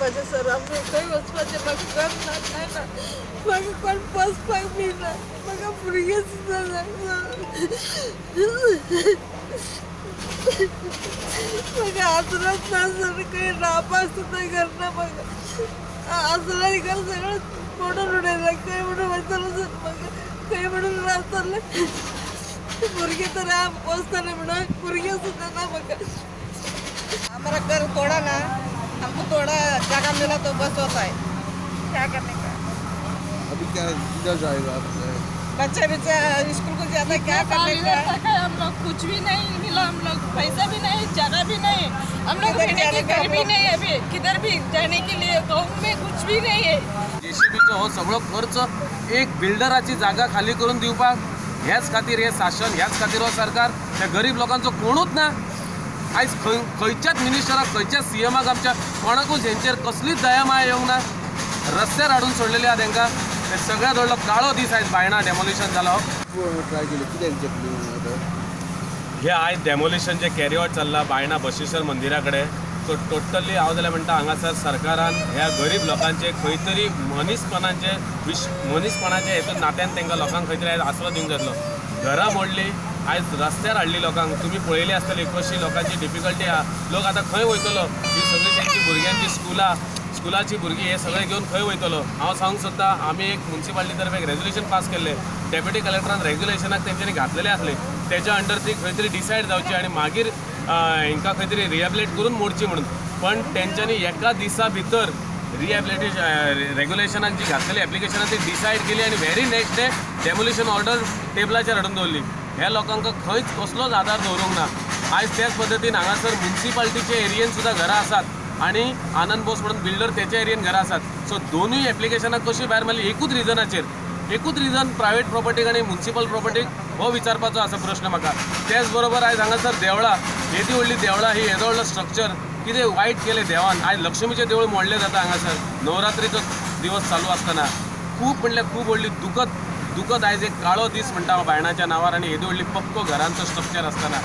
करपाचें सर? आमकां खंय वचपाचें? म्हाका घर ना, कांय ना, म्हाका कोण पोसपाक बी ना, म्हाका भुरगें सुद्दां ना. म्हाका आसरोच ना सर, खंय रावपाक सुद्दां घर ना म्हाका. आसरा घर सगळें मोडून उडयलां. खंय म्हणून वयतलो सर? म्हाका खंय म्हणून रावतलें? भुरगें तर पोसतलें म्हणून भुरगें सुद्दां ना म्हाका. हमारा घर तोड़ा ना, हमको थोड़ा जगह मिला तो बस होता है, क्या करने का? अभी क्या किधर जाएगा आप? बच्चे बच्चे स्कूल को जाता, क्या करने का? हम लोग कुछ भी नहीं मिला, हम लोग पैसा भी नहीं, जगह भी नहीं, हम लोग रहने के घर भी नहीं, अभी किधर भी जाने के लिए गाँव में कुछ भी नहीं है. जेसीबीचो हो सगळो खर्च एक बिल्डराची जागा खाली करून दिवपाक, ह्याच खातीर हे शासन, ह्याच खातीर हो सरकार. त्या गरीब लोकांचो कोणूच ना. आयज खंय खंयच्याच मिनिस्टराक, खंयच्याच सीएमाक, आमच्या कोणाकूच हेंचेर कसलीच दया माया येवंक ना. रस्त्यार हाडून सोडलेले आहा तेंकां. ते सगळ्यांत व्हडलो काळो दीस आयज बायणा डेमोलिशन जालो. ट्राय केलें कितें? हे आयज डेमोलिशन जे कॅरी आवट चल्लां बायणा बसवेश्वर मंदिरा कडेन, तो टोटली हांव जाल्यार म्हणटा हांगासर सरकारान ह्या गरीब लोकांचे खंय तरी मनीसपणाचे मनीसपणाचे हेतून नात्यान तांकां लोकांक खंय तरी आयज आसरो दिवंक जातलो. घरां मोडली, आयज रस्त्यार हाडली लोकांक. तुमी पळयली आसतली कशी लोकांची डिफिकल्टी आहा. लोक आतां खंय वयतलो? ही सगळी तेंची भुरग्यांची स्कुलां, स्कुलाची भुरगीं हे सगळें घेवन खंय वयतलो? हांव सांगूंक सोदता, आमी एक मुन्सिपालिटी तर्फे एक रेजोल्युशन पास केल्लें. डेप्युटी कलेक्टरान रेग्युलेशनाक तेंच्यांनी घातलेलें आसलें. तेच्या अंडर ती खंय तरी डिसायड जावची आनी मागीर हेंकां खंय तरी रिहेबिलिटेट करून मोडची म्हणून. पण तेंच्यांनी एका दिसा भितर रिहेबिलिटेशन रेग्युलेशनाक जी घातलेली एप्लिकेशनां ती डिसायड केली आनी very next day demolition order टेबलाचेर हाडून दवरली. ह्या लोकांक खंयच कसलोच आदार दवरूंक ना. आयज त्याच पद्दतीन हांगासर मुन्सिपालिटीचे एरियेन सुद्दां घरां आसात आनी आनंद बोस म्हणून बिल्डर तेच्या एरियेन घरां आसात. सो दोनूय एप्लिकेशनां कशी भायर मारली एकूच रिजनाचेर, एकूच रिजन प्रायवेट प्रॉपर्टीक आनी मुन्सिपल प्रॉपर्टीक हो विचारपाचो आसा प्रश्न म्हाका. त्याच बरोबर आयज हांगासर देवळां, येदी व्हडली देवळां, ही येदो व्हडलो स्ट्रक्चर कितें वायट केलें देवान. आयज लक्ष्मीचें देवूळ मोडलें जाता हांगासर नवरात्रीचो दिवस चालू आसतना. खूब म्हणल्यार खूब व्हडली दुखद दुखद आयज एक काळो दीस म्हणटा हांव बायणाच्या नांवार आनी येदी व्हडली पक्को घरांचो स्ट्रक्चर आसतना.